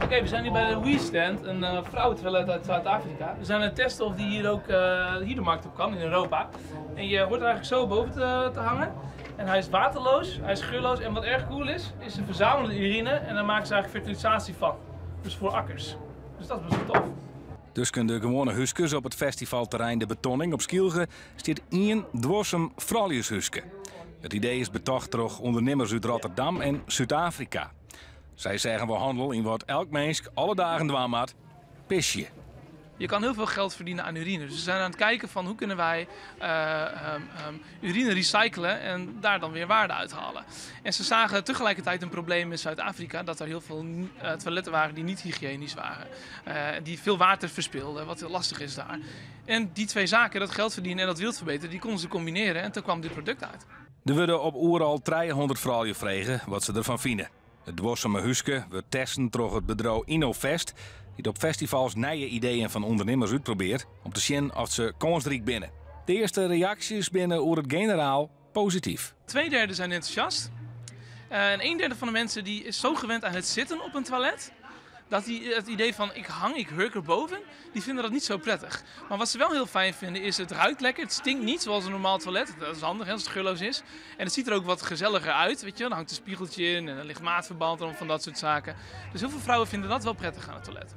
Oké, we zijn nu bij de WeStand, een vrouwentoilet uit Zuid-Afrika. We zijn aan het testen of die hier ook hier de markt op kan in Europa. En je hoort er eigenlijk zo boven te hangen. En hij is waterloos, hij is geurloos en wat erg cool is, is ze verzamelen de urine en daar maken ze eigenlijk fertilisatie van. Dus voor akkers. Dus dat is best wel tof. Tusken de gewoane húskes op it festivalterrein De Betonning op Skylge stiet ien duorsum frouljushúske. It idee is betocht troch ûndernimmers út Rotterdam en Súd-Afrika. Sy seagen wol hannel yn wat elk minsk alle dagen dwaan moat, pisje. Je kan heel veel geld verdienen aan urine. Dus we zijn aan het kijken van hoe kunnen wij urine recyclen en daar dan weer waarde uithalen. En ze zagen tegelijkertijd een probleem in Zuid-Afrika, dat er heel veel toiletten waren die niet hygiënisch waren. Die veel water verspilden, wat heel lastig is daar. En die twee zaken, dat geld verdienen en dat wild verbeteren, die konden ze combineren en toen kwam dit product uit. Der wurde op Oerol 300 froulju frege wat se derfan fine. It duorsume húske wurdt testen troch it bedriuw Innovest, dy't op festivals nije ideeën fan ûndernimmers útprobearret om te sjen oft se kânsryk binne. De earste reaksjes binne oer it generaal posityf. 2/3 zijn enthousiast. En 1/3 van de mensen die is zo gewend aan het zitten op een toilet, dat die het idee van ik hang, ik hurk erboven, die vinden dat niet zo prettig. Maar wat ze wel heel fijn vinden is het ruikt lekker, het stinkt niet zoals een normaal toilet. Dat is handig, hè, als het geurloos is. En het ziet er ook wat gezelliger uit, weet je wel. Dan hangt een spiegeltje in en er ligt maatverband en van dat soort zaken. Dus heel veel vrouwen vinden dat wel prettig aan het toilet.